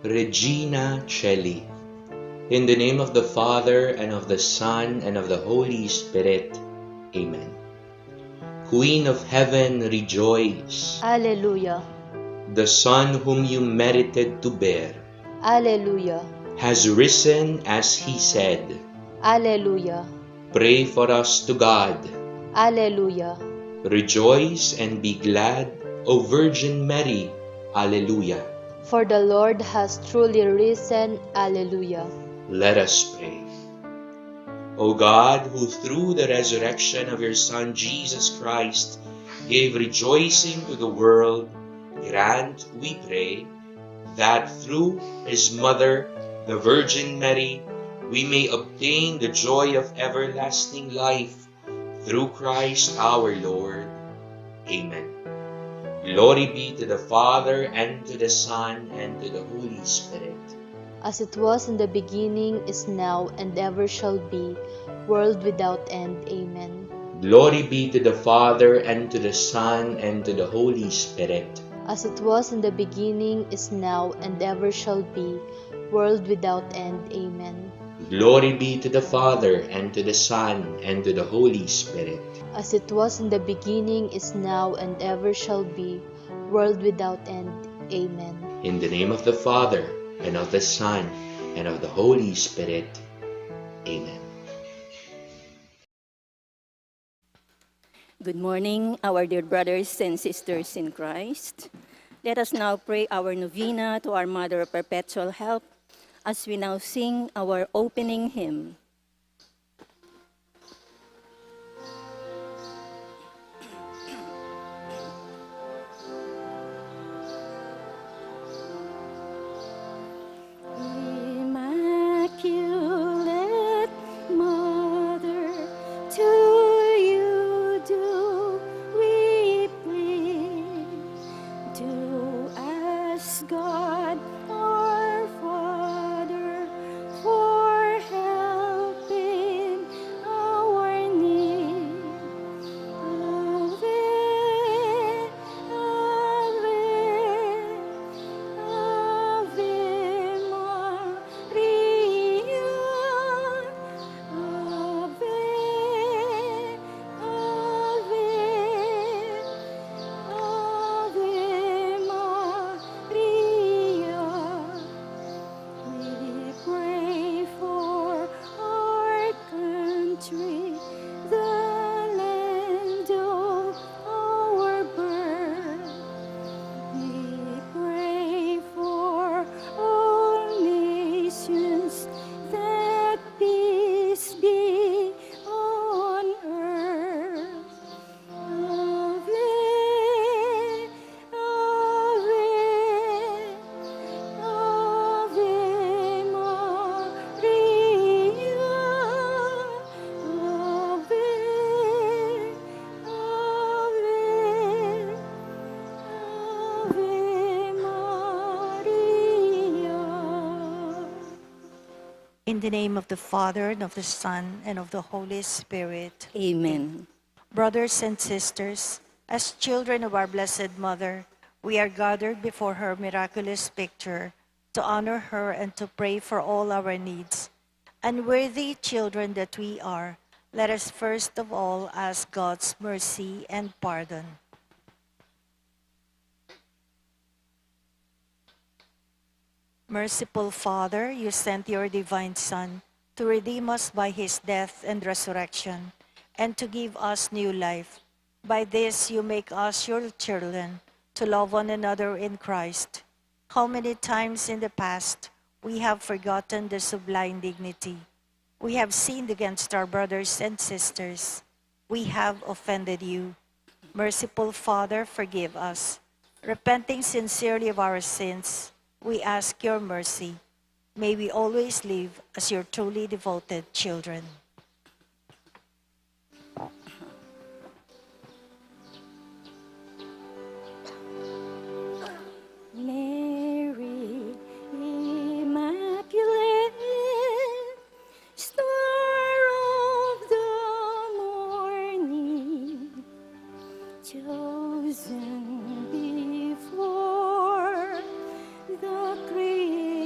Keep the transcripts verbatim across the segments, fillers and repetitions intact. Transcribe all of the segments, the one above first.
Regina Caeli. In the name of the Father, and of the Son, and of the Holy Spirit. Amen. Queen of heaven, rejoice. Alleluia. The Son whom you merited to bear. Alleluia. Has risen as he said. Alleluia. Pray for us to God. Alleluia. Rejoice and be glad, O Virgin Mary. Alleluia. For the Lord has truly risen. Alleluia. Let us pray. O God, who through the resurrection of your Son Jesus Christ gave rejoicing to the world, grant, we pray, that through his mother, the Virgin Mary, we may obtain the joy of everlasting life through Christ our Lord. Amen. Glory be to the Father, and to the Son, and to the Holy Spirit. As it was in the beginning, is now, and ever shall be, world without end. Amen. Glory be to the Father, and to the Son, and to the Holy Spirit. As it was in the beginning, is now, and ever shall be, world without end. Amen. Glory be to the Father, and to the Son, and to the Holy Spirit. As it was in the beginning, is now, and ever shall be, world without end. Amen. In the name of the Father, and of the Son, and of the Holy Spirit. Amen. Good morning, our dear brothers and sisters in Christ. Let us now pray our novena to our Mother of Perpetual Help as we now sing our opening hymn. Immaculate Mother, to you do we plead. Do as God our Father for help in our need. Ave, Ave, Ave Maria, Ave, Ave, Ave Maria. We pray for our country, the land of our birth. We pray for all nations, that peace be on earth. Ave, Ave, Ave Maria, Ave, Ave, Ave Maria. In the name of the Father, and of the Son, and of the Holy Spirit. Amen. Brothers and sisters, as children of our Blessed Mother, we are gathered before her miraculous picture to honor her and to pray for all our needs. Unworthy children that we are, let us first of all ask God's mercy and pardon. Merciful Father, you sent your divine Son to redeem us by his death and resurrection, and to give us new life. By this you make us your children, to love one another in Christ. How many times in the past we have forgotten the sublime dignity we have sinned against our brothers and sisters. We have offended you. Merciful Father, forgive us. Repenting sincerely of our sins, we ask your mercy. May we always live as your truly devoted children. Mary Immaculate, Star of the morning, chosen before the creation.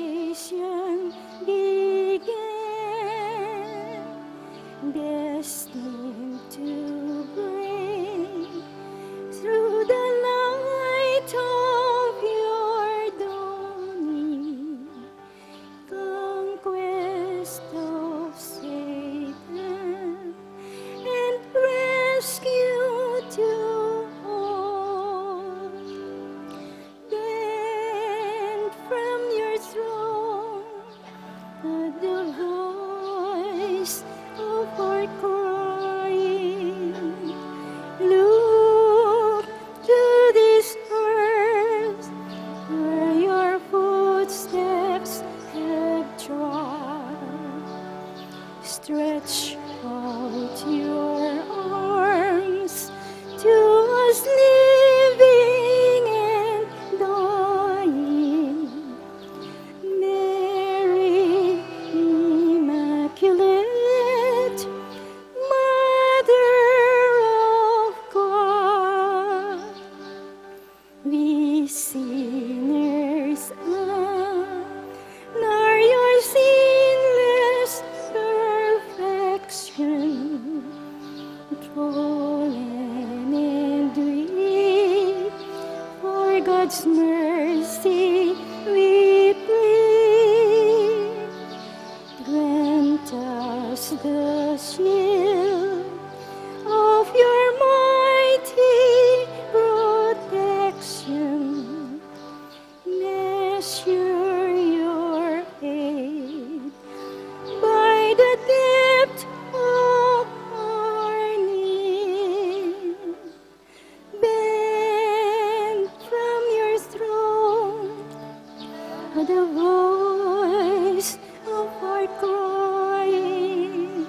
Secure your aid by the depth of our need. Bend from your throne the voice of our crying.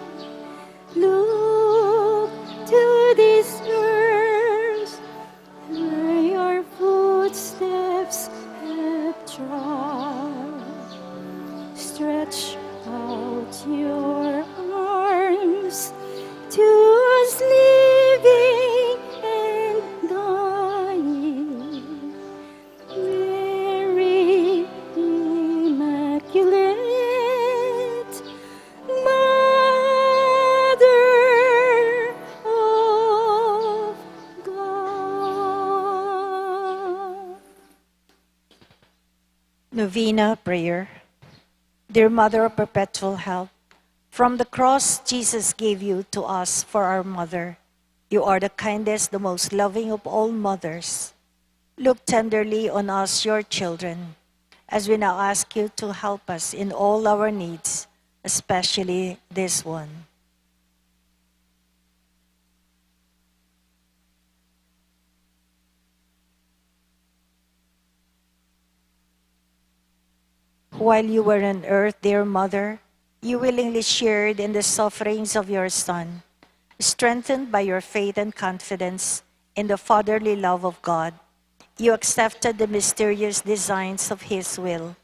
Look to this earth where your footsteps have trod. Stretch out your arms to us living and dying. Mary Immaculate, Mother of God. Novena prayer. Dear Mother of Perpetual Help, from the cross Jesus gave you to us for our mother. You are the kindest, the most loving of all mothers. Look tenderly on us, your children, as we now ask you to help us in all our needs, especially this one. While you were on earth, dear Mother, you willingly shared in the sufferings of your Son. Strengthened by your faith and confidence in the fatherly love of God, you accepted the mysterious designs of His will.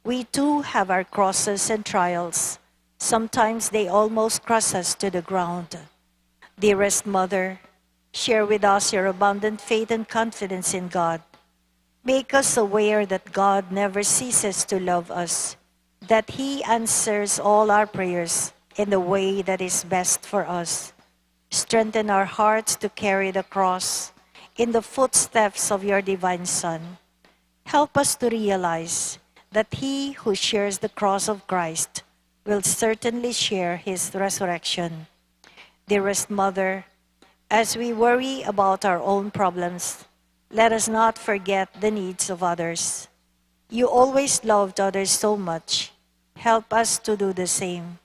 We too have our crosses and trials. Sometimes they almost crush us to the ground. Dearest Mother, share with us your abundant faith and confidence in God. Make us aware that God never ceases to love us, that He answers all our prayers in the way that is best for us. Strengthen our hearts to carry the cross in the footsteps of your divine Son. Help us to realize that he who shares the cross of Christ will certainly share his resurrection. Dearest Mother, as we worry about our own problems, let us not forget the needs of others. You always loved others so much. Help us to do the same.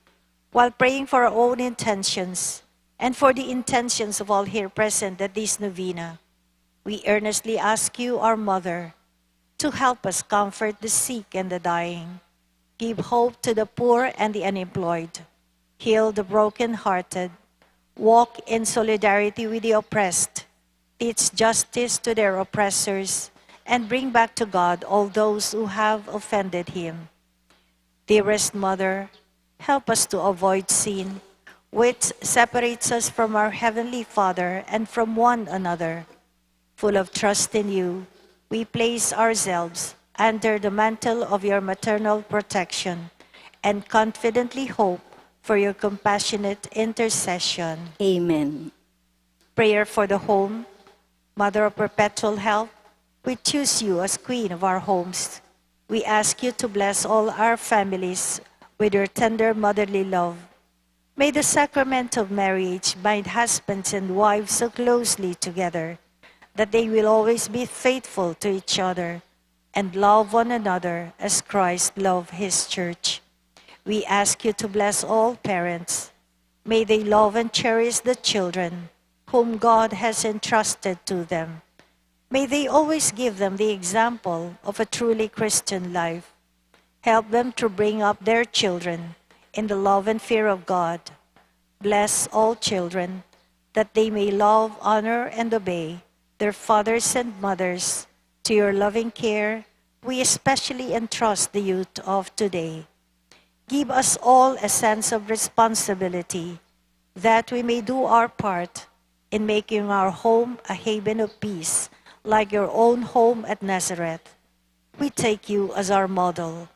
While praying for our own intentions and for the intentions of all here present at this novena, we earnestly ask you, our Mother, to help us comfort the sick and the dying, give hope to the poor and the unemployed, heal the brokenhearted, walk in solidarity with the oppressed, teach justice to their oppressors, and bring back to God all those who have offended him. Dearest Mother, help us to avoid sin, which separates us from our Heavenly Father and from one another. Full of trust in you, we place ourselves under the mantle of your maternal protection and confidently hope for your compassionate intercession. Amen. Prayer for the home. Mother of perpetual help, we choose you as Queen of our homes. We ask you to bless all our families with your tender motherly love. May the sacrament of marriage bind husbands and wives so closely together that they will always be faithful to each other and love one another as Christ loved his church. We ask you to bless all parents. May they love and cherish the children whom God has entrusted to them. May they always give them the example of a truly Christian life. Help them to bring up their children in the love and fear of God. Bless all children, that they may love, honor, and obey their fathers and mothers. To your loving care, we especially entrust the youth of today. Give us all a sense of responsibility, that we may do our part in making our home a haven of peace, like your own home at Nazareth. We take you as our model.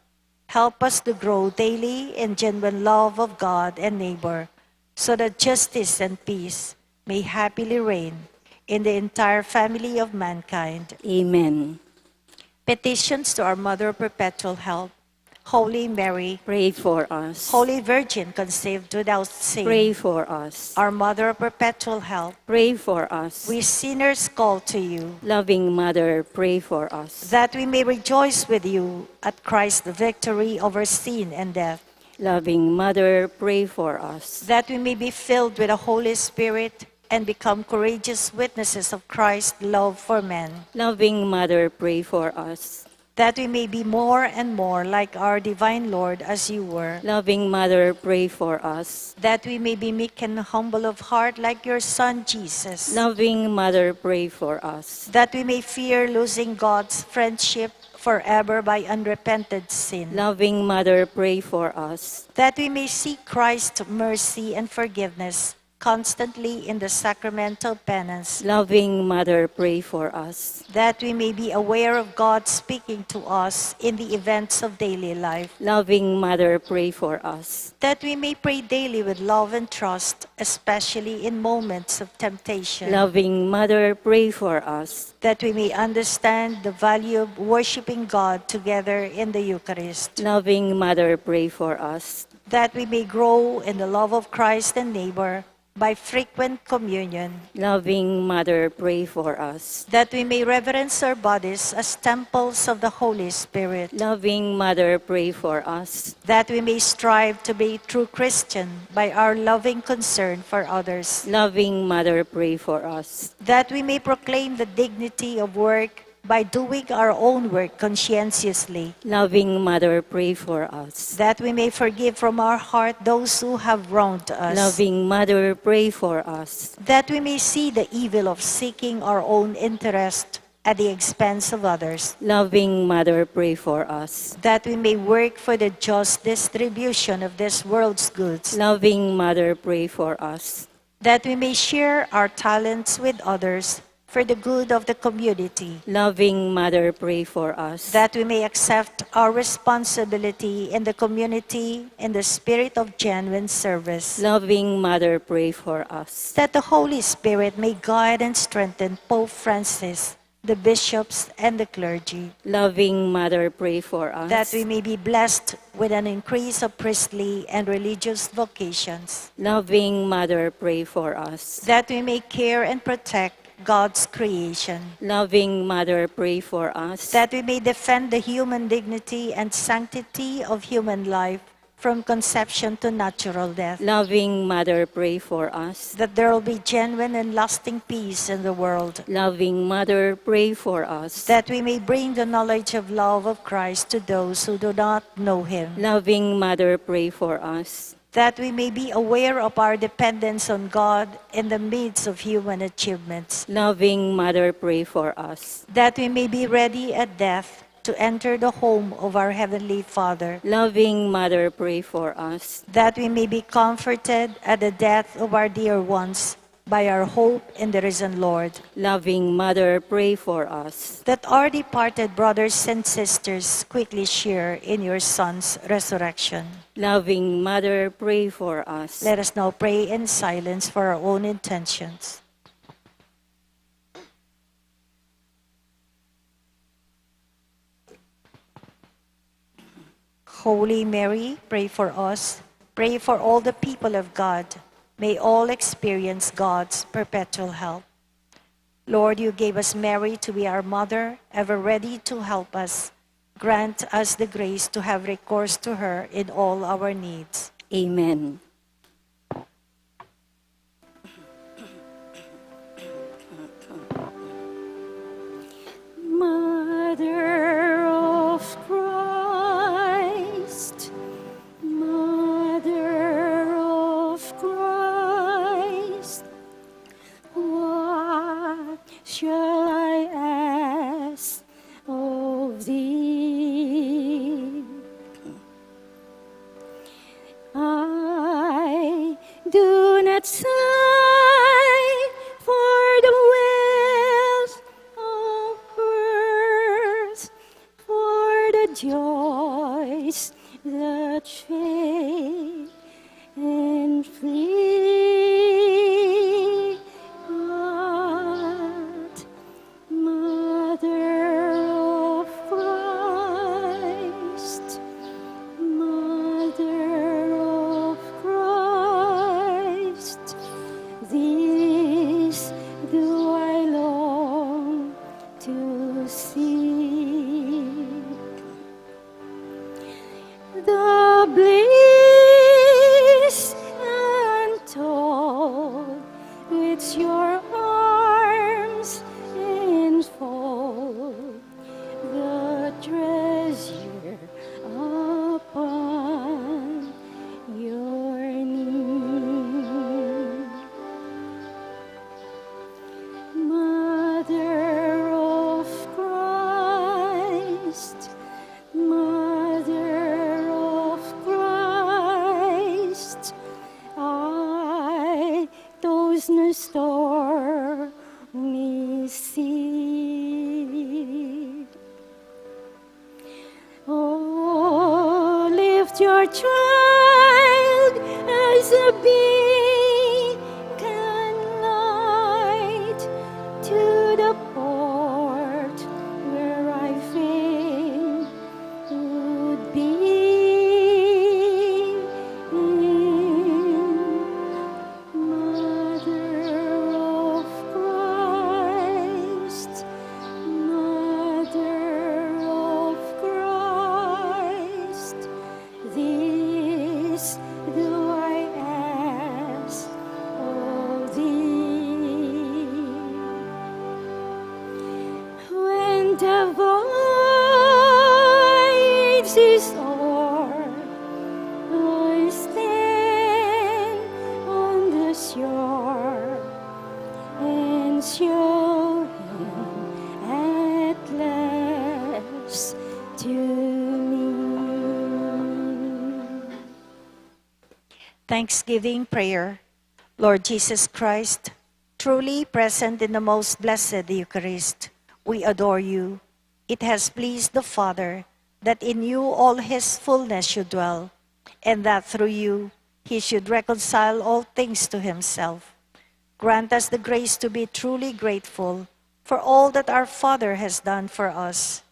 Help us to grow daily in genuine love of God and neighbor, so that justice and peace may happily reign in the entire family of mankind. Amen. Petitions to our Mother of Perpetual Help. Holy Mary, pray for us. Holy Virgin conceived without sin, pray for us. Our Mother of Perpetual Help, pray for us. We sinners call to you, loving Mother, pray for us. That we may rejoice with you at Christ's victory over sin and death. Loving Mother, pray for us. That we may be filled with the Holy Spirit and become courageous witnesses of Christ's love for men. Loving Mother, pray for us. That we may be more and more like our divine Lord as you were. Loving Mother, pray for us. That we may be meek and humble of heart like your Son Jesus. Loving Mother, pray for us. That we may fear losing God's friendship forever by unrepented sin. Loving Mother, pray for us. That we may seek Christ's mercy and forgiveness constantly in the sacramental penance. Loving Mother, pray for us. That we may be aware of God speaking to us in the events of daily life. Loving Mother, pray for us. That we may pray daily with love and trust, especially in moments of temptation. Loving Mother, pray for us. That we may understand the value of worshiping God together in the Eucharist. Loving Mother, pray for us. That we may grow in the love of Christ and neighbor by frequent communion. Loving Mother, pray for us. That we may reverence our bodies as temples of the Holy Spirit. Loving Mother, pray for us. That we may strive to be true Christian by our loving concern for others. Loving Mother, pray for us. That we may proclaim the dignity of work by doing our own work conscientiously. Loving Mother, pray for us. That we may forgive from our heart those who have wronged us. Loving Mother, pray for us. That we may see the evil of seeking our own interest at the expense of others. Loving Mother, pray for us. That we may work for the just distribution of this world's goods. Loving Mother, pray for us. That we may share our talents with others for the good of the community. Loving Mother, pray for us. That we may accept our responsibility in the community in the spirit of genuine service. Loving Mother, pray for us. That the Holy Spirit may guide and strengthen Pope Francis, the bishops, and the clergy. Loving Mother, pray for us. That we may be blessed with an increase of priestly and religious vocations. Loving Mother, pray for us. That we may care and protect God's creation. Loving Mother, pray for us. That we may defend the human dignity and sanctity of human life from conception to natural death. Loving Mother, pray for us. That there will be genuine and lasting peace in the world. Loving Mother, pray for us. That we may bring the knowledge of love of Christ to those who do not know him. Loving Mother, pray for us. That we may be aware of our dependence on God in the midst of human achievements. Loving Mother, pray for us. That we may be ready at death to enter the home of our Heavenly Father. Loving Mother, pray for us. That we may be comforted at the death of our dear ones by our hope in the risen Lord. Loving Mother, pray for us. That our departed brothers and sisters quickly share in your Son's resurrection. Loving Mother, pray for us. Let us now pray in silence for our own intentions. Holy Mary, pray for us. Pray for all the people of God. May all experience God's perpetual help. Lord, you gave us Mary to be our mother, ever ready to help us. Grant us the grace to have recourse to her in all our needs. Amen. Mother of Christ, Mother of Christ, what shall I ask of thee? I do not sigh for the wealth of earth, for the joys that fade and flee, but Mother of Christ, The bliss untold which your arms enfold, the treasure upon your knee. Mother of Christ, Mother of Christ, I those new stormy sea. Oh, lift your child as a beacon light to the port where I fain would be. Mother of Christ, Mother of Christ, this do I ask of thee. When the voyage is o'er, I stand on the shore and show him at last to me. Thanksgiving prayer. Lord Jesus Christ, truly present in the most blessed Eucharist, we adore you. It has pleased the Father that in you all his fullness should dwell, and that through you he should reconcile all things to himself. Grant us the grace to be truly grateful for all that our Father has done for us.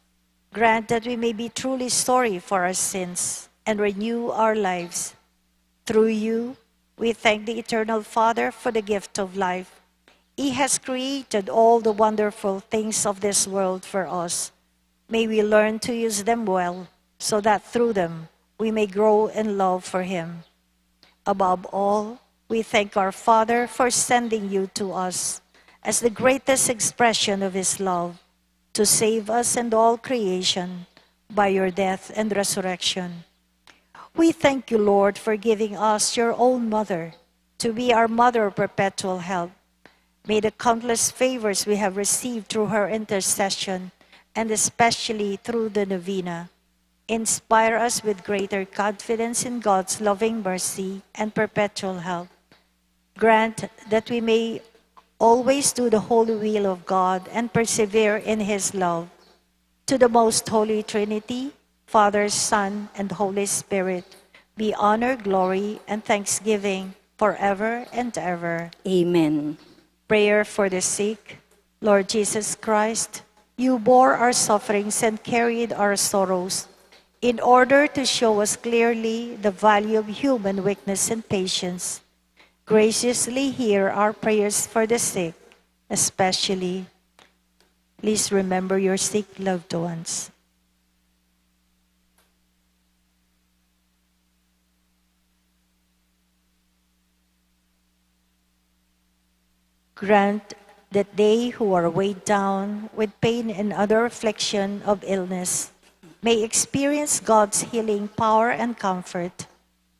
Grant that we may be truly sorry for our sins and renew our lives. Through you, we thank the Eternal Father for the gift of life. He has created all the wonderful things of this world for us. May we learn to use them well, so that through them we may grow in love for Him. Above all, we thank our Father for sending you to us as the greatest expression of His love, to save us and all creation by your death and resurrection. We thank you, Lord, for giving us your own mother to be our mother of perpetual help. May the countless favors we have received through her intercession, and especially through the novena, inspire us with greater confidence in God's loving mercy and perpetual help. Grant that we may always do the holy will of God and persevere in His love. To the most holy Trinity, Father, Son, and Holy Spirit, be honor, glory, and thanksgiving forever and ever. Amen. Prayer for the sick. Lord Jesus Christ, you bore our sufferings and carried our sorrows in order to show us clearly the value of human weakness and patience. Graciously hear our prayers for the sick, especially. Please remember your sick loved ones. Grant that they who are weighed down with pain and other affliction of illness may experience God's healing power and comfort.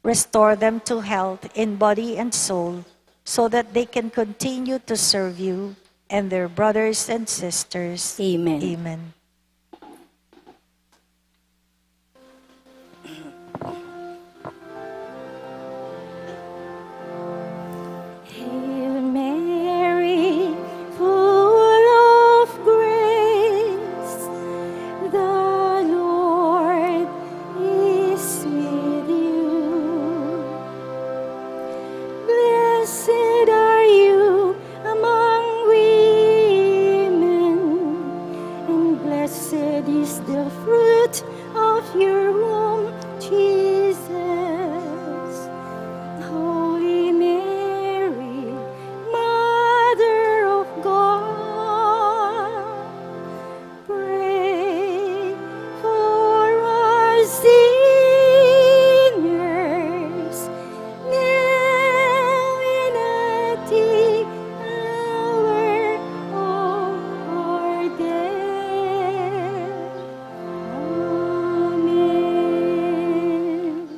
Restore them to health in body and soul, so that they can continue to serve you and their brothers and sisters. Amen. Amen. Hail Mary, full of grace, the Lord is with you. Blessed are you among women, and blessed is the fruit of your womb, Jesus. Holy Mary, Mother of God, pray for us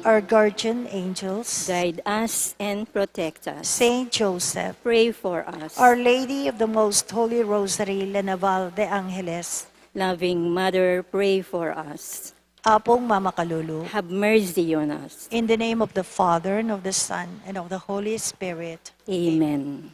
Our guardian angels, guide us and protect us. Saint Joseph, pray for us. Our Lady of the Most Holy Rosary, La Naval de Angeles, loving Mother, pray for us. Apong Mamakalulu, have mercy on us. In the name of the Father, and of the Son, and of the Holy Spirit. Amen.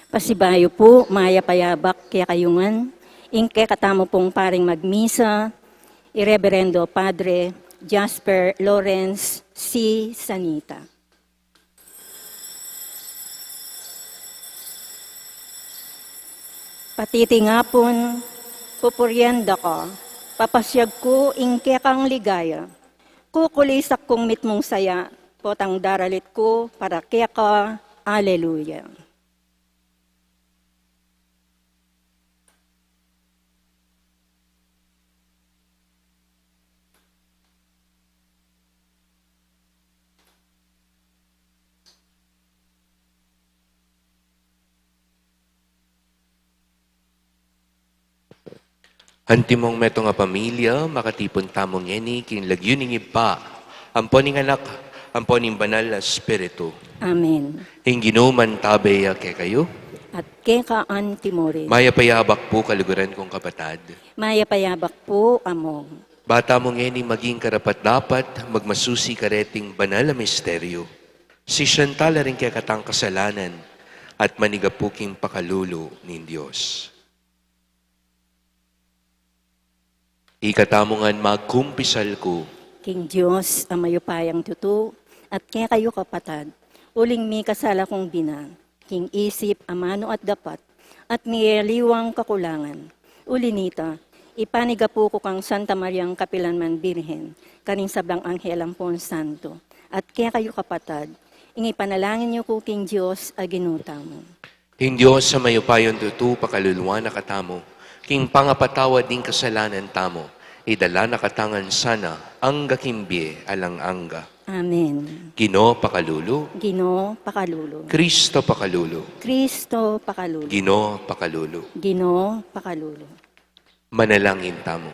Pasibayu pu, mayap a yabak kekayu ngan, ing kekatamu pung paring magmisa, i Reberendo Padre Jasper Lawrence C. Sanita. Patitingapun, pupurian da ka, papasiag ku ing kekang ligaya. Kukulisak kung mitmung saya, potang daralit ku para keka. Aleluya. Antimong metung a pamilya, makatipun tamu ngeni king lagyu ning Ibpa, ampo ning Anak, ampo ning Banal a Espiritu. Amen. Ing Ginu mantabe ya kekayu. At keka antimurin. Mayap a yabak pu, kaluguran kung kapatad. Mayap a yabak pu, Among. Ba tamu ngeni maging karapat-dapat magmasusi kareting banal a misteryo, sisian tala ring kekatang kasalanan at manigapu king pakalulu ning Dios. Ikatamu ngan magkumpisal ku king Dios a mayupayang tutu, at kekayu kapatad, uling mikasala kung bina, king isip, amanu at dapat, at miyaliwang kakulangan. Uli nita, ipanigapu ku kang Santa Mariang kapilan man Birhen, karing sablang anghel ampon santo, at kekayu kapatad, ing ipanalangin yu ku king Dios a Ginu tamu. Ing Dios a mayupayang tutu pakaluluan na katamu, king pangapatawad ning kasalanan tamu, idala na katamu ngan sana angga king bie alang angga. Amen. Ginu pakalulu. Ginu pakalulu. Kristo pakalulu. Kristo pakalulu. Ginu pakalulu. Ginu pakalulu. Manalangin tamu.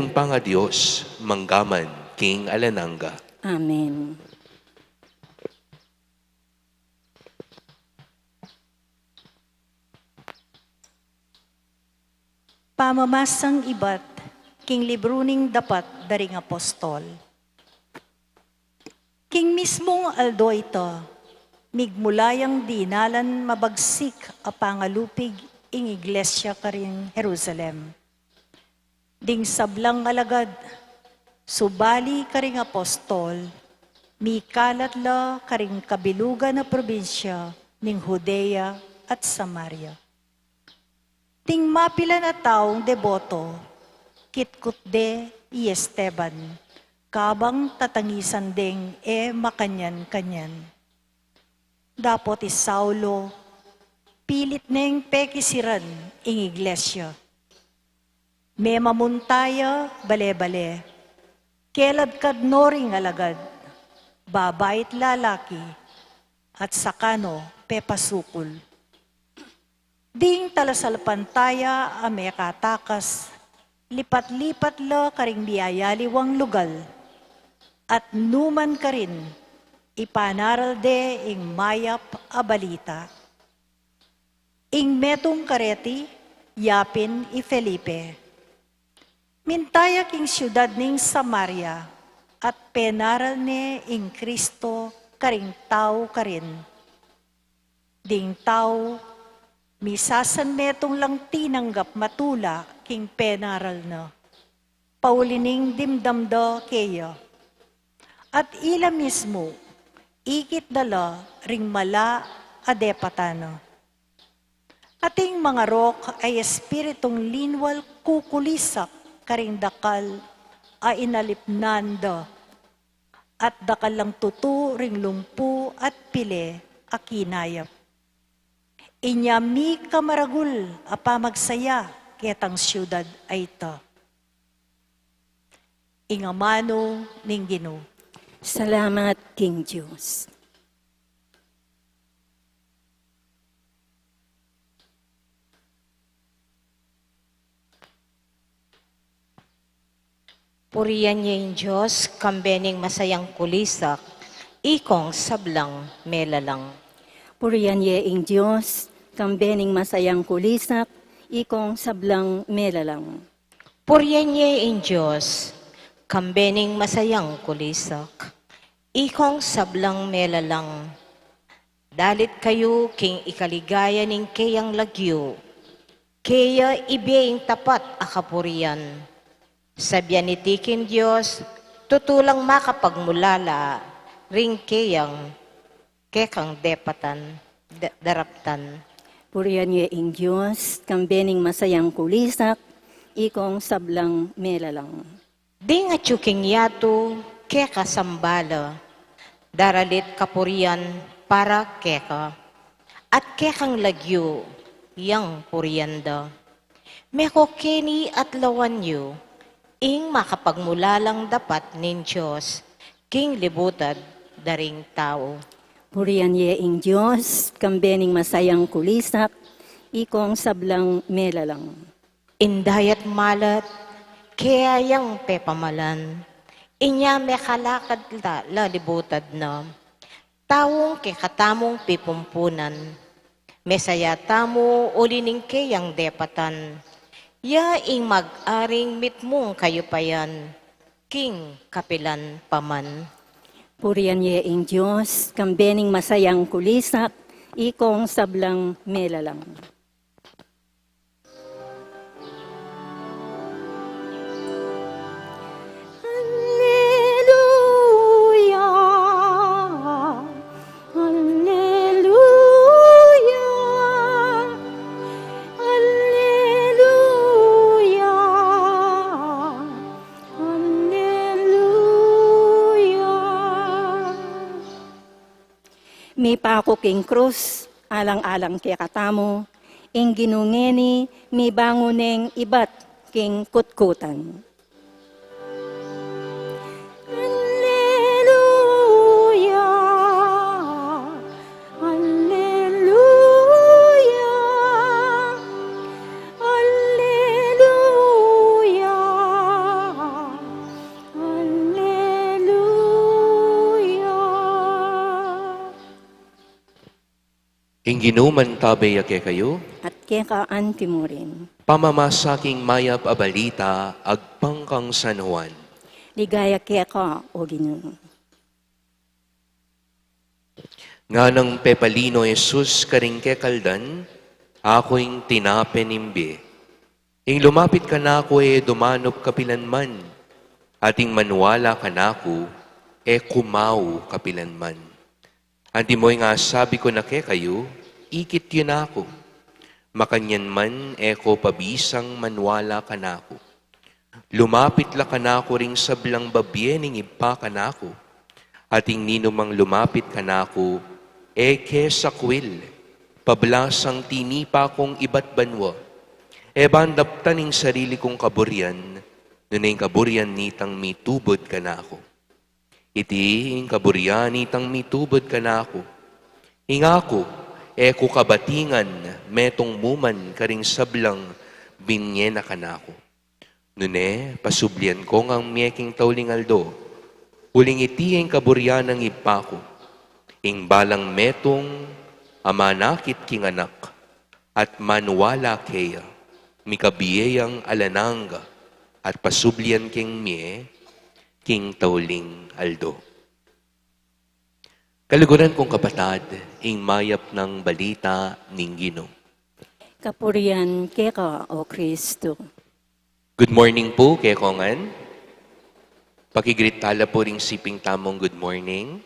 Ing pangadios, mangga man king alang angga. Amen. Pamamasang ibat king libru ning Dapat da ring Apostol. King mismung aldo ita, migmula yang dinalan mabagsik a pangalupig ing Iglesia karing Jerusalem. Ding sablang alagad, subali karing apostol, mikalat la karing kabilugan a probinsya ning Judea at Samaria. Ding mapilan a taung deboto, kitkut de i Esteban, kabang tatangisan deng e makanyan-kanyan. Dapot i Saulo, pilit neng pekisiran ing Iglesia. Memamunta ya bale-bale, keladkad no ring alagad, babai at lalaki, at saka no pepasukul. Ding talasalpantaya a mekatakas, lipat-lipat la karing miyayaliwang lugal, at numan karin ipanaral de ing mayap a balita. Ing metung kareti, yapin i Felipe. Minta ya king siudad ning Samaria, at penaral ne ing Kristo karing tau karin. Ding tau, misasan metung lang tinanggap matula king penaral na, pauli ning dimdam da keya. At ila mismu, ikit da la ring mala a depatan na. Ating mangarok a espiritung linwal kukulisak karing dakal a inalipnan da, at dakal lang tutu ring lumpu at pile a kinayap. Inya mika maragul a pamagsaya ketang siudad a ita. Ing amanu ning Ginu. Salamat king Dios. Purian ye ing Dios, kambe ning masayang kulisak, ikong sablang melalang. Purian ye ing Dios, kambe ning masayang kulisak, ikong sablang melalang. Purian ye ing Dios, kambe ning masayang kulisak, ikong sablang melalang. Dalit kayu king ikaligaya ning keyang lagyu, keya ibie ing tapat a kapurian. Sabian iti king Dios, tutu lang makapagmulala ring keyang kekang depatan, da-, daraptan. Purian ye ing Dios, kambe ning masayang kulisak, ikong sablang melalang. Ding atyu king yatu, keka sambala, daralit kapurian para keka, at kekang lagyu yang purian da. Meko keni at lawan yu, ing makapagmulalang dapat ning Dios, king libutad da ring tau. Purian ye ing Dios, kambe ning masayang kulisak, ikong sablang melalang. Ing dayat malat, kaya yang pepamalan, inya mekalakad la, la libutad na. Taung kekatamung pipumpunan, mesaya tamu uli ning keyang depatan, ya ing mag-aring mitmung kayupayan, king kapilan pa man. Purian ye ing Dios, kambe ning masayang kulisak, ikong sablang melalang. Alleluia, alleluia, alleluia, alleluia. Mipaku king krus, alang-alang kekatamu, ing Ginu ngeni, mibangun neng ibat king kutkutan. Alleluia, alleluia, alleluia, alleluia. Ing Ginu mantabe ya kekayu. At keka anti mu rin. Pamamasa king mayap a balita agpang kang San Juan. Ligaya keka, O Ginu. Nganang pepalino Jesus karing kekaldan, "Aku ing tinape ning bie. Ing lumapit kanaku e dumanup kapilanman, at ing maniwala kanaku e kumau kapilanman. Antimo ing asabi ku na kekayu, ikit yu na ku. Makanyan man e ku pabisang maniwala kanaku. Lumapit la kanaku ring sablang babie ning Ibpa kanaku, at ing ninumang lumapit kanaku, e ke sakwil, pablasang tinipa kung ibat banua. E ban daptan ing sarili kung kaburian, nune ing kaburian nitang mitubud kanaku. Iti ing kaburian nitang mitubud kanaku, ing aku e ku kabatingan metung mu man karing sablang binie na kanaku. Nune, pasublian ku ngang mie king tauling aldo, uling iti ing kaburian ning Ibpa ku, ing balang metung a manakit king Anak, at maniwala keya, mikabie yang alang angga, at pasublian keng mie king tauling aldo." Kaluguran kung kapatad, ing mayap nang balita ning Ginu. Kapurian keka, O Kristu. Good morning pu kekongan. Paki-greet tala pu ring siping tamung good morning.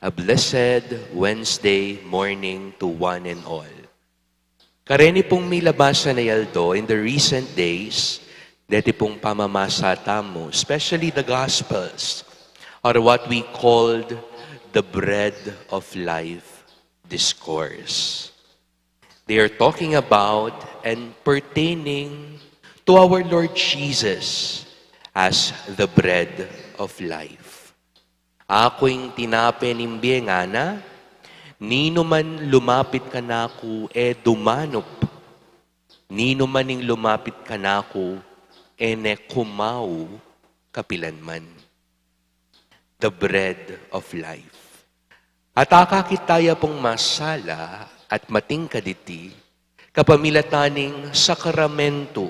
A blessed Wednesday morning to one and all. Kareni pung milabasan a aldo, in the recent days, deti pung pamamasa tamu, especially the Gospels, are what we called the Bread of Life discourse. They are talking about and pertaining to our Lord Jesus as the bread of life. Aku ing tinape ning bie ngana, ninuman lumapit kanaku e dumanup, ninuman ing lumapit kanaku e ne kumau kapilanman. The bread of life. At akakit taya pung masala at matingkad iti kapamilatan ning sakramento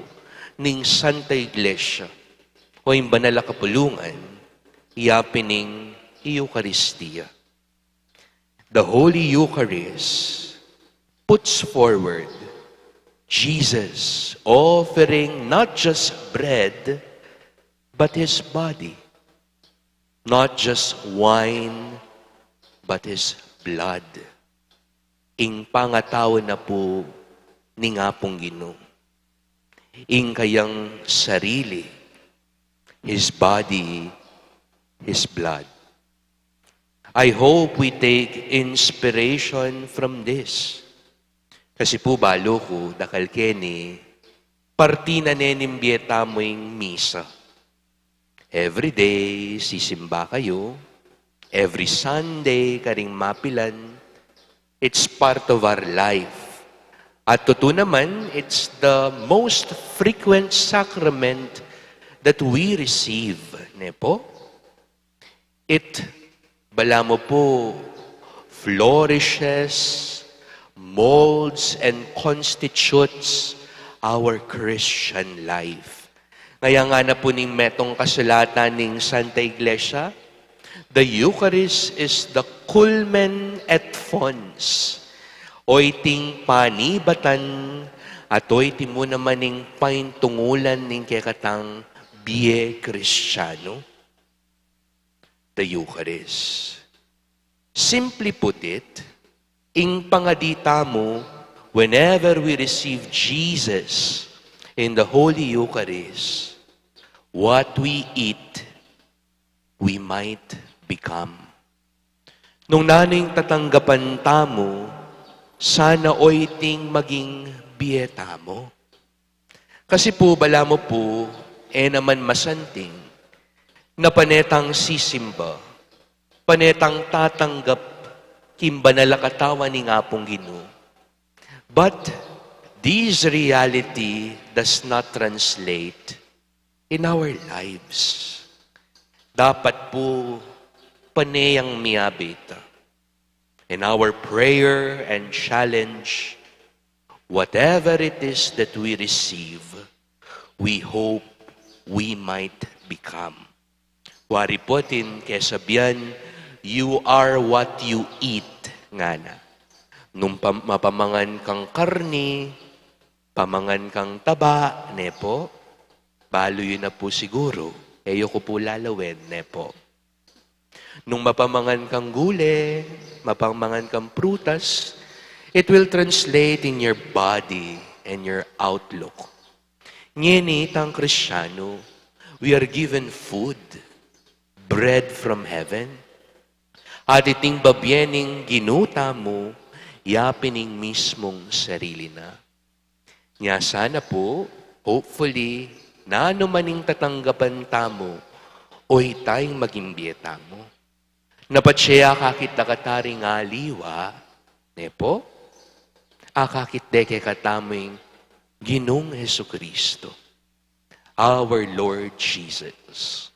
ning Santa Iglesia o ing banal a kapulungan, iya pin ing Eukaristia. The Holy Eucharist puts forward Jesus offering not just bread, but his body. Not just wine, but his blood. Ing pangatau na pu ning Apung Ginu. Ing kayang sarili, his body, his blood. I hope we take inspiration from this. Kasi pu balu ku, dakal keni, parti na ne ning bie tamu ing misa. Every day, sisimba kayu. Every Sunday, karing mapilan. It's part of our life. At tutu naman, it's the most frequent sacrament that we receive, ne po? It, balamu pu, flourishes, molds, and constitutes our Christian life. Ngaya ngana pu ning metung kasulatan ning Santa Iglesia, the Eucharist is the culmen et fons. O iting panibatan at o iti mu naman ing paintungulan ning kekatang bie Kristianu. The Eucharist. Simply put it, ing pangadi tamu, whenever we receive Jesus in the Holy Eucharist, what we eat, we might become. Nung nanu ing tatanggapan tamu, sana o iting maging bie tamu. Kasi pu, balamu pu, e naman masanting na pane tang sisimba, pane tang tatanggap king banal a katawan ning Apung Ginu. But this reality does not translate in our lives. Dapat pu pane yang miyabe ita. In our prayer and challenge, whatever it is that we receive, we hope we might become. Wari pu atin kesabian, "You are what you eat," ngana. Nung pam-, mapamangan kang karni, pamangan kang taba, ne po? Balu yu na pu siguru. E yu ku pu lalawen, ne po? Nung mapamangan kang gule, mapamangan kang prutas, it will translate in your body and your outlook. Ngeni tang Kristianu, we are given food, bread from heaven. At iting babie ning Ginu tamu, ya pin ing mismung sarili na. Nya sana pu, hopefully, nanu man ing tatanggapan tamu, o ita ing maging bie tamu. Na patse akakit da kataring aliwa, ne po? Akakit de kekatamu ing Ginung Jesucristo, our Lord Jesus.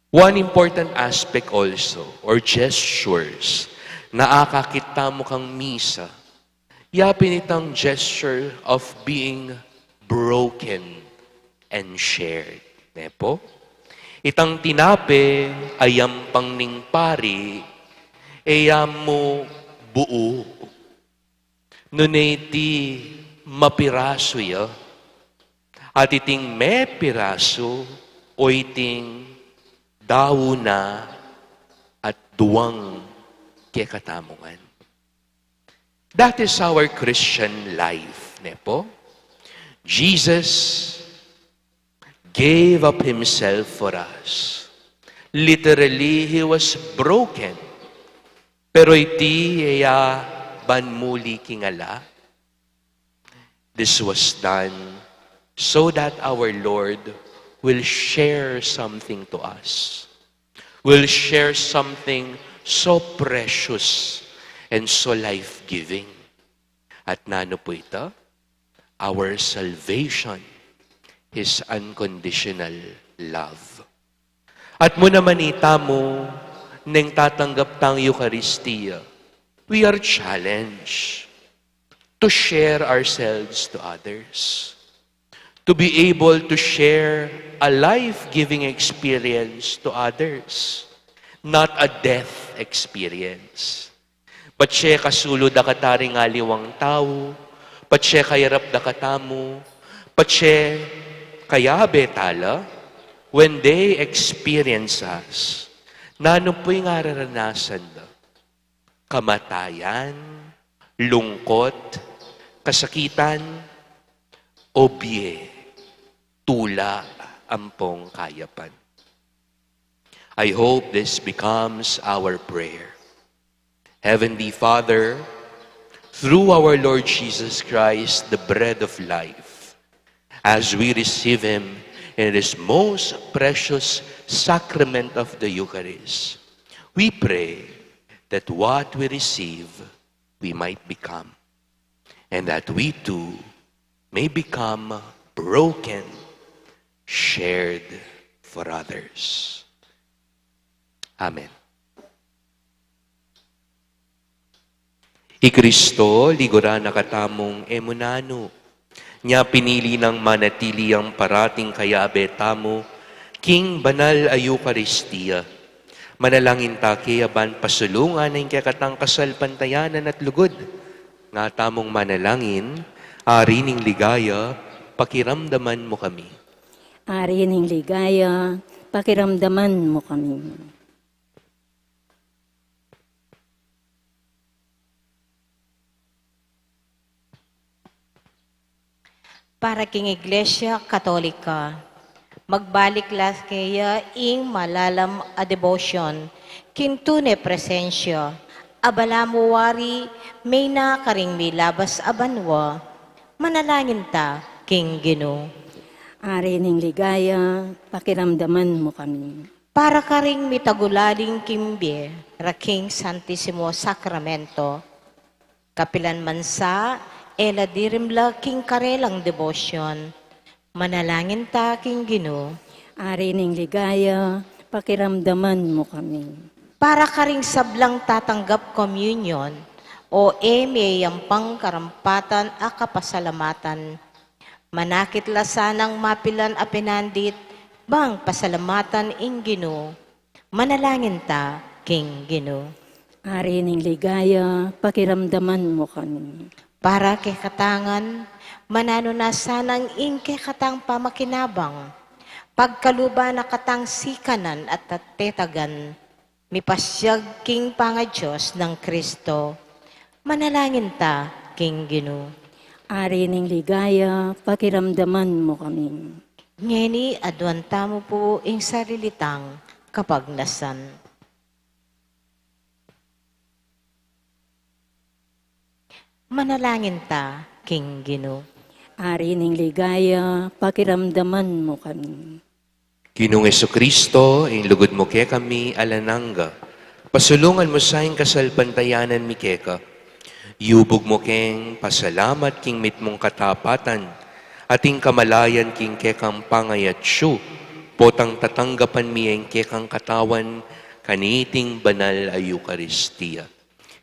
One important aspect also, or gestures, na akakit tamu kang misa, ya pin itang gesture of being broken and shared. Ne po? Itang tinape a yampang ning pari, e ya mu buu. Nune iti mapirasu ya, at iting mepirasu o iting dau na at duang kekatamu ngan. That is our Christian life, ne po? Jesus gave up himself for us. Literally, he was broken. Pero iti e ya ban muli king ala. This was done so that our Lord will share something to us, will share something so precious and so life-giving. At nanu pu ita? Our salvation, His unconditional love. At mu naman itamu, neng tatanggap tang Eucharistia, we are challenged to share ourselves to others, to be able to share a life-giving experience to others, not a death experience. Patse kasulud da kataring aliwang tau, patse kayarap da katamu, patse kayabe tala, when they experience us, nanu pu ing araranasan da? Kamatayan, lungkot, kasakitan, o bie, tula ampong kayapan. I hope this becomes our prayer. Heavenly Father, through our Lord Jesus Christ, the bread of life, as we receive him in this most precious sacrament of the Eucharist, we pray that what we receive, we might become, and that we too may become broken, shared for others. Amen. I Kristo, liguran na katamung e mu nanu. Nya pinili nang manatili yang parating kayabe tamu king banal a Eukaristia. Manalangin ta kaya ban pasulungan na ing kekatang kasalpantayanan at lugud. Nga tamung manalangin, Ari ning ligaya, pakiramdaman mu kami. Ari ning ligaya, pakiramdaman mu kami. Para king Iglesia Katolika, magbalik la keya ing malalam a debosyon king tune presensya a balamu wari, mayna karing milabas a banua. Manalangin ta king Ginu. Ari ning ligaya, pakiramdaman mu kami. Para karing mitagulaling king bie ra king Santisimo Sakramento, kapilan man sa e la dirimla king karelang debosyon, manalangin ta king Ginu. Ari ning ligaya, pakiramdaman mu kami. Para karing sablang tatanggap komunyon o e meyayampang karampatan a kapasalamatan, manakit la sanang mapilan a pinandit bang pasalamatan ing Ginu. Manalangin ta king Ginu. Ari ning ligaya, pakiramdaman mu kami. Para kekatang ngan, mananu na sanang ing kekatang pamakinabang, pagkaluban na katang sikanan at tatetagan, mipasyag king pangaDios nang Kristo. Manalangin ta king Ginu. Ari ning ligaya, pakiramdaman mu kami. Ngeni, aduan tamu pu ing sarili tang kapagnasan. Manalangin ta king Ginu. Ari ning ligaya, pakiramdaman mu kami. Ginung Jesucristo, ing lugud mu kekami alang angga, pasulungan mu sa ing kasalpantayanan mi keka. Yubug mu keng pasalamat king mitmung katapatan, at ing kamalayan king kekang pangayatsu, potang tatanggapan mi ing kekang katawan, kaniting banal a Eukaristia.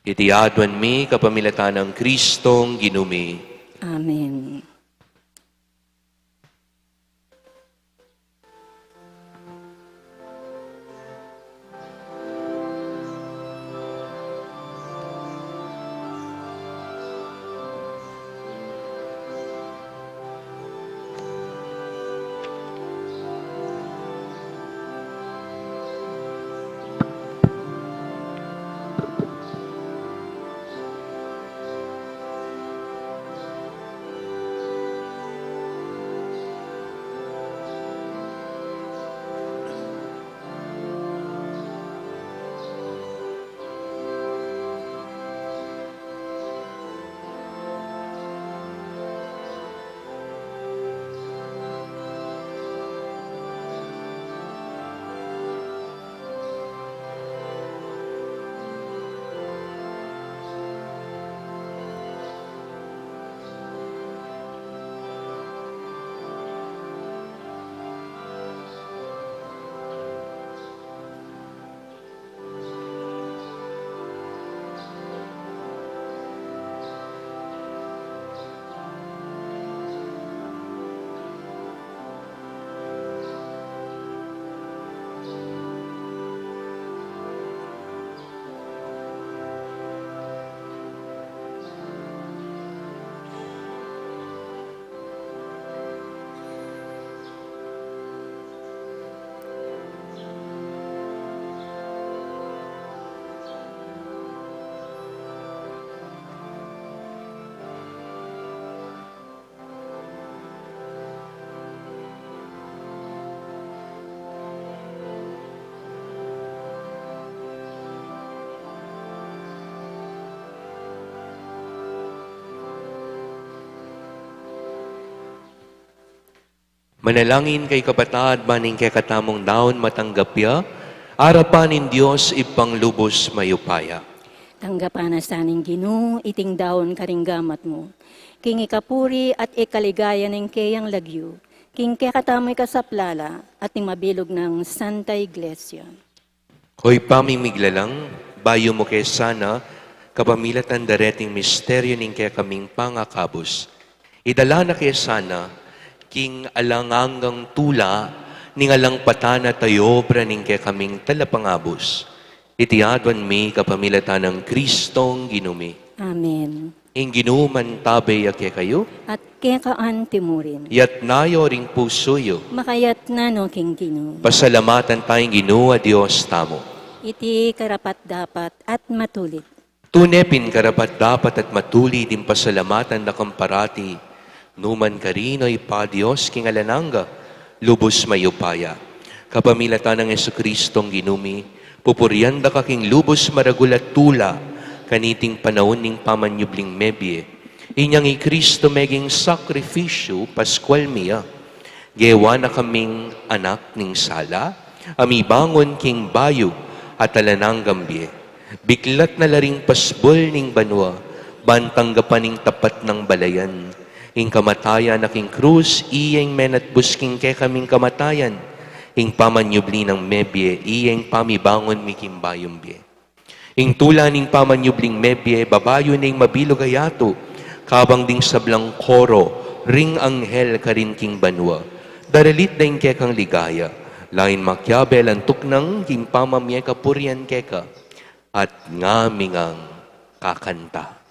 Iti aduan mi kapamilatan nang Kristong Ginu mi. Amen. Manalangin kayu, kapatad, ban ing kekatamung daun matanggap ya arapan ning Dios Ibpang lubus mayupaya. Tanggapan na sa ning Ginu iting daun karing gamat mu, king ikapuri at ikaligaya ning keyang lagyu, king kekatamung ikasaplala at ning mabilug nang Santa Iglesia. O Ibpa ming miglalang, bayu mu ke sana, kapamilatan dareting misteryu ning kekaming pangakabus, idala na ke sana king alang anggang tula ning alang patana at obra ning kekaming talapangabus. Iti aduan mi kapamilatan nang Kristong Ginu mi. Amen. Ing Ginu mantabe ya kekayu. At keka antimurin. Yatna yu ring pusu yu. Makayatna no king Ginu. Pasalamatan taya ing Ginu a Dios tamu. Iti karapat-dapat at matulid. Tune pin karapat-dapat at matulid ing pasalamatan da kang parati, numan karin, o Ibpa, Dios king alang angga, lubus mayupaya. Kapamilatan nang Jesucristong Ginu mi, pupurian da ka king lubus maragul a tula kaniting panaun ning pamanyubling mebie. Inyang i Cristo meging sakrifisyu paskual mi ya. Gewa na kaming anak ning sala, a mibangun king bayu at alang anggang bie. Biklat na la ring pasbul ning banua, ban tanggapan ning tapat nang balayan. Ing kamatayan a king krus, iya ing menatbus king kekaming kamatayan. Ing pamanyubli nang mebie, iya ing pamibangun mi king bayung bie. Ing tula ning pamanyubling mebie, babayu ning mabilug a yatu, kabang ding sablang koro ring anghel karin king banua, daralit da ing kekang ligaya, lain makiabe alang tuknang king pamamie kapurian keka, at ngami ngang kakanta.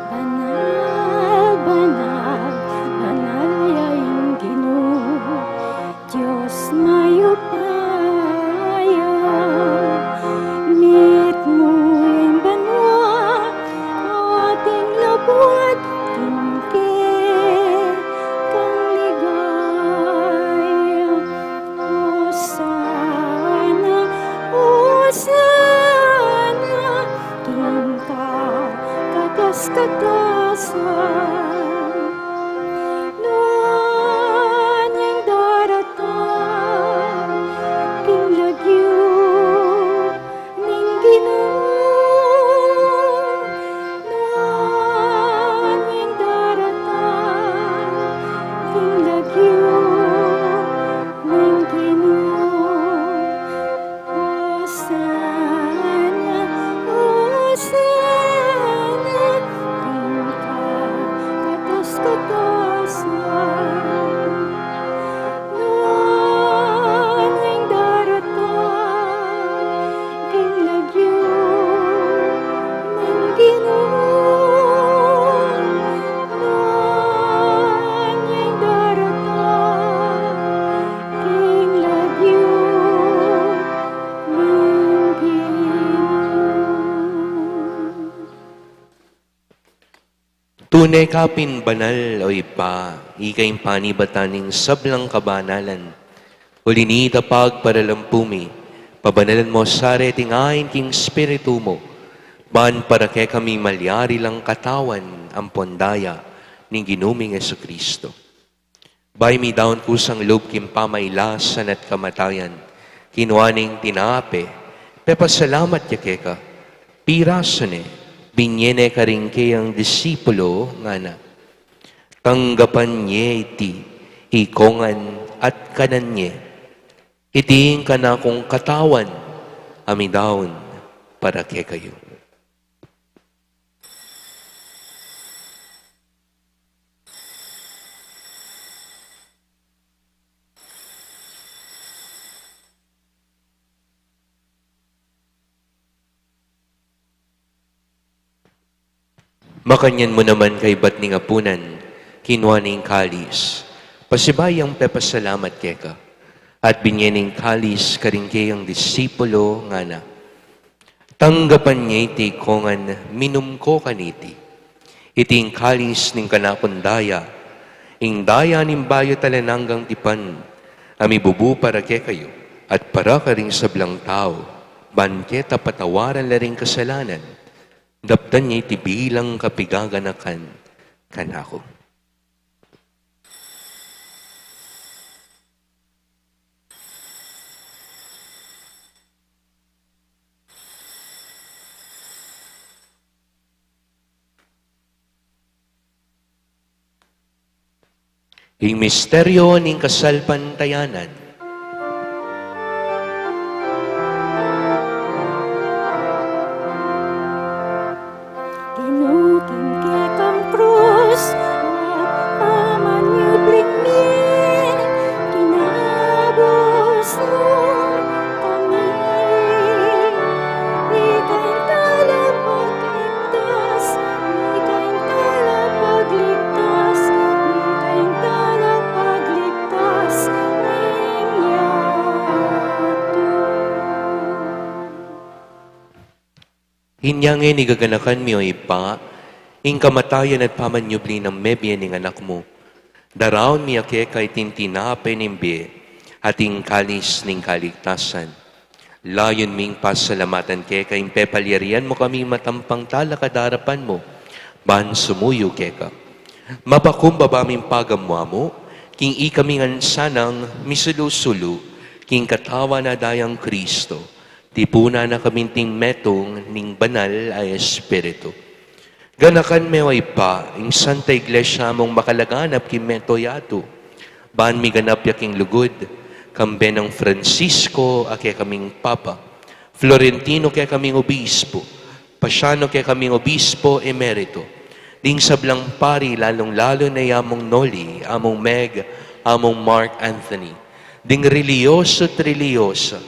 Banal, banal, banal ya ing Ginu, Dios mayupaya. Mitmu ing banua, ating labuad king kekang ligaya. Hosana, Hosana, king kakatas-katasan. Nuan ing daratang king lagyu ning Ginu, nuan ing daratang king lagyu ning Ginu. Hosana, Hosana, king kakatas-katasan. Nuan ing daratang king lagyu ning Ginu, nuan ing daratang king lagyu ning Ginu. Tune ka pin banal, o Ibpa, ika ing panibatan ning sablang kabanalan. Uli na nita, pagparalampu mi, pabanalan mo sa reting ain king Espiritu mu, ban para kekami malyari lang katawan ampon daya ning Ginu ming Jesucristo. Bayu mi daun kusang lub king pamailasan at kamatayan, kinua ne ing tinape, pepasalamat ya keka, pirasu ne, binye ne karing keyang disipulo, ngana: Tanggapan ye iti ikongan at kanan ye. Iti ing kanakung katawan a midaun para kekayu. Makanyan mu naman kaybat ning apunan, kinua ne ing kalis, pasibayu yang pepasalamat keka, at binye ne ing kalis karing keyang disipulo, ngana: Tanggapan ye iti ikongan, minum ko kaniti. Iti ing kalis ning kanakung daya, ing daya ning bayu at alang anggang tipan, a mibubu para kekayu at para karing sablang tau, ban keta patawaran la ring kasalanan. Daptan ye iti bilang kapigaganakan kanaku. Ing misteryo ning kasalpantayanan. Ginu, king kekang krus, pamanyubling mie, kinabus mu kami. Ika ing talapagligtas, ika ing talapagligtas, ika ing talapagligtas ning yatu. Inya ngeni gaganakan mi, o Ibpa, ing kamatayan at pamanyubli nang mebie ning Anak mu. Daraun mi keka iting tinape ning bie at ing kalis ning kaligtasan. Layun ming pasalamatan keka ing pepalyarian mu kaming matampang talakad king arapan mu ban sumuyu keka. Mapakumbaba ming pagamu-amu king ikami ngan sanang misulu-sulu king katawan at dayang Kristo. Tipunan na kami king metung ning Banal a Espiritu. Ganakan me, o Ibpa, ing Santa Iglesia mung makalaganap king mabilug a yatu, ban miganap ya king lugud, kambe nang Francisco a kekaming Papa, Florentino kekaming Obispo, Paciano kekaming Obispo Emerito, ding sablang pari, lalung-lalu na i Among Noli, Among Meg, Among Mark Anthony, ding relihiyoso at relihiyosa,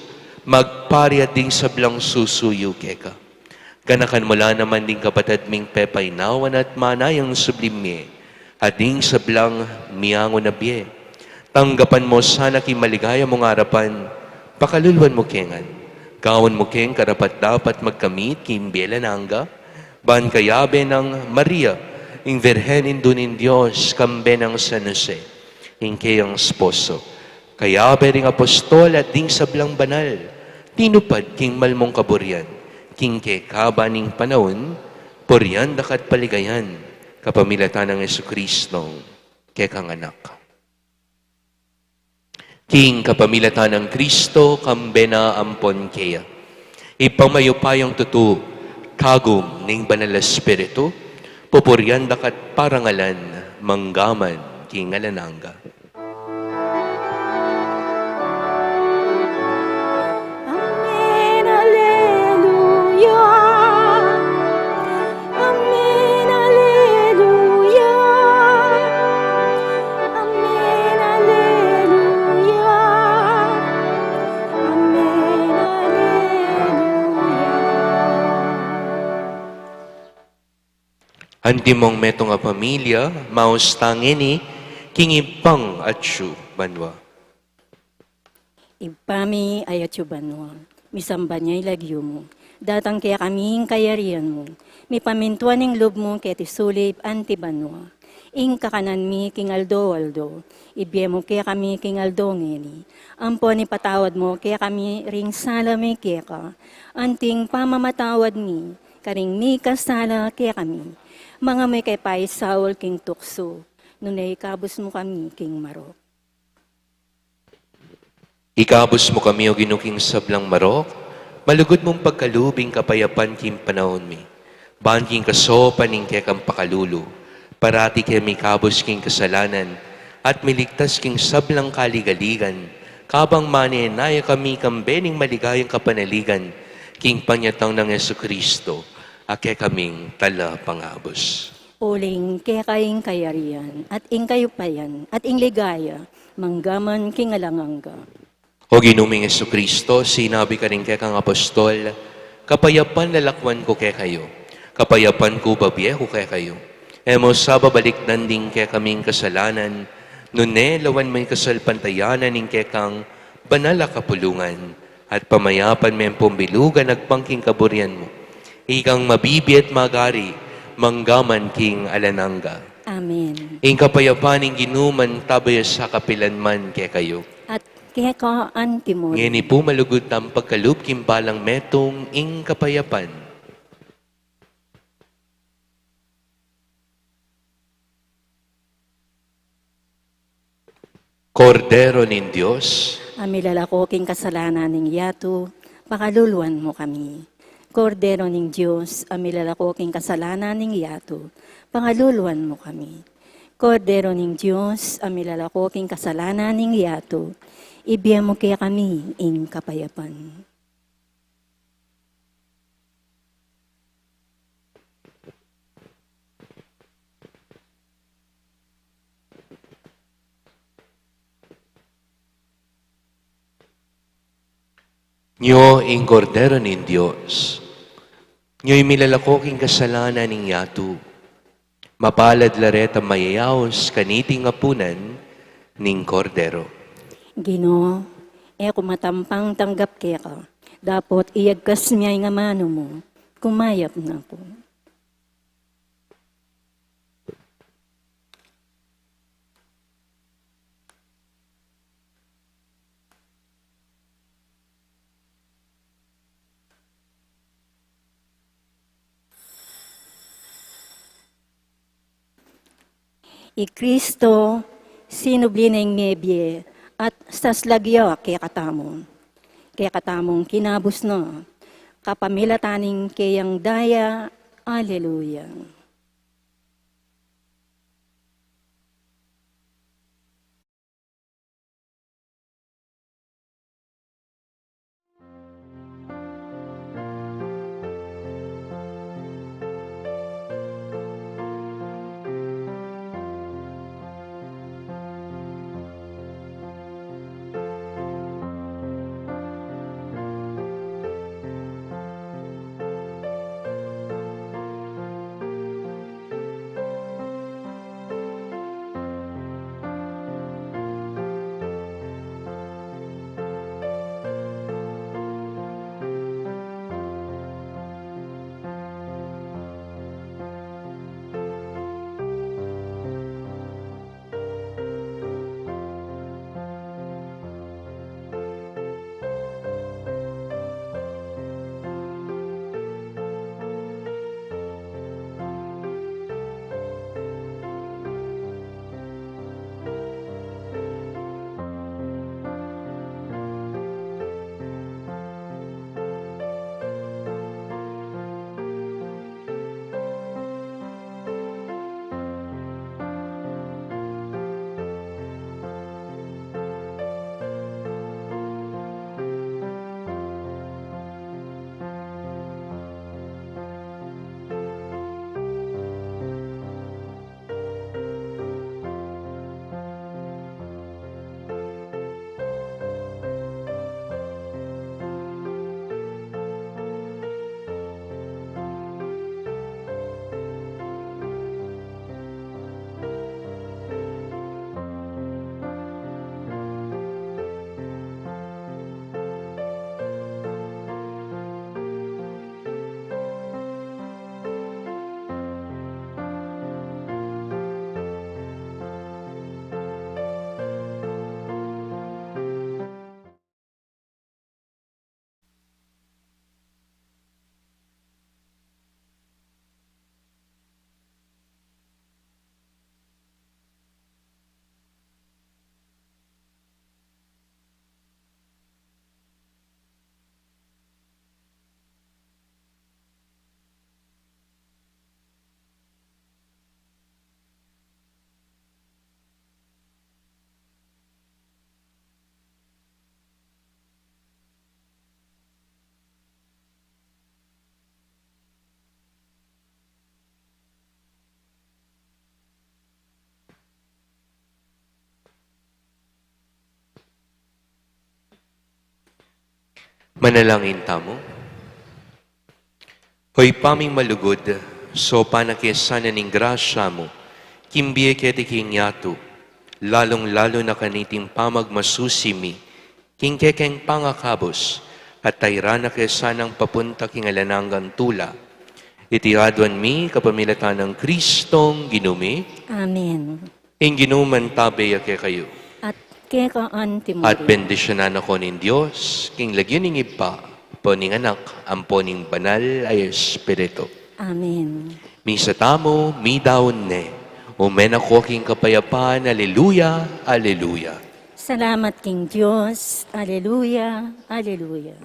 magpari at ding sablang susuyu keka. Ganakan mu la naman ding kapatad ming pepainawan at manayang subling mie, at ding sablang miangu na bie. Tanggapan mu sana king maligaya mung arapan, pakaluluan mu ke ngan. Gawan mu keng karapat-dapat magkamit king bie alang angga, ban kayabe nang Maria, ing Virgen Indu ning Dios, kambe nang San Jose, ing keyang esposo, kayabe ring apostol at ding sablang banal, tinupad king mal mung kaburian, king kekaban ning panaun, purian da ka at paligayan, kapamilatan nang Jesucristo, kekang Anak. King kapamilatan nang Kristo, kambe na ampon keya. Ibpang mayupayang tutu, kagum ning Banal a Espiritu, pupurian da ka at parangalan, mangga man king alang angga. Amen, alleluia. Amen, alleluia. Amen, alleluia. Amen, alleluia. Antimong metung a pamilya, maus ta ngeni king Ibpang atsu banua. Ibpa mi, atsu ka banua, misamban ya ing lagyu mu. Datang kekami ing kayarian mu. Mipamintuan ing lub mu keti sulip anti banua. Ing kakanan mi king aldo-aldo, ibie mu kekami king aldo ngeni. Ampon ipatawad mu kekami ring sala mi keka, anting pamamatawad mi karing mikasala kekami. Manga e mu ke paisaul king tuksu, nune ikabus mu kami king marok. Ikabus mu kami, O Ginu, king sablang marok, malugud mung pagkalub ing kapayapan king panaun mi. Ban king kasaupan ning kekang pakalulu, parati ke mikabus king kasalanan, at miligtas king sablang kaligaligan, kabang manenaya kami kambe ning maligayang kapanaligan, king panyatang nang Jesucristo, a kekaming Talapangabus. Uling keka ing kayarian, at ing kayupayan, at ing ligaya, mangga man king alang angga. O Ginu ming Jesucristo, sinabi mu karing kekang apostol, "Kapayapan lalakwan ku kekayu, kapayapan ku babie ku kekayu." E mu sa babalikdan ding kekaming kasalanan, nune lawan me ing kasalpantayanan ning kekang banal a kapulungan, at pamayapan me ampong bilugan agpang king kaburian mu. Ikang mabibie at magari, mangga man king alang angga. Amen. Ing kapayapan ning Ginu mantabe ya sa kapilan man kekayu. At keka antimong. Ngeni pu malugud tang pagkalub king balang metung ing kapayapan. Kordero ning Dios, a milalako king kasalanan ning yatu, pakaluluan mu kami. Kordero ning Dios, a milalako king kasalanan ning yatu, pakaluluan mu kami. Kordero ning Dios, a milalako king kasalanan ning yatu, ibie mu kekami ing kapayapan. Nyo ing Kordero ning Dios. Nyo ing milalako king kasalanan ning yatu. Mapalad la retang mayayaus kaniting apunan ning Kordero. Ginu, e ku matampang tanggap keka, dapot iyagkas mu ing amanu mu, kumayap na ku. I Kristo, sinubli neng mebie at saslag ya kekatamu. Kekatamung kinabus na, kapamilatan ning keyang daya. Aleluya. Manalangin tamu. O Ibpa ming malugud, saupan na ke sana ning grasya mu king bie keti king yatu, lalung-lalu na kaniting pamagmasusi mi king kekeng pangakabus, at tairan na ke sanang papunta king alang anggang tula. Iti aduan mi kapamilatan nang Kristong Ginu mi. Amen. Ing Ginu mantabe ya kekayu. At keka antimu rin. At bendisyunan na kayu ning Dios, king lagyu ning Ibpa, ampo ning Anak, ampo ning Banal a Espiritu. Amen. Misa tamu, midaun ne. Ume na ko king kapayapan. Aleluya, aleluya. Salamat king Dios. Aleluya, aleluya.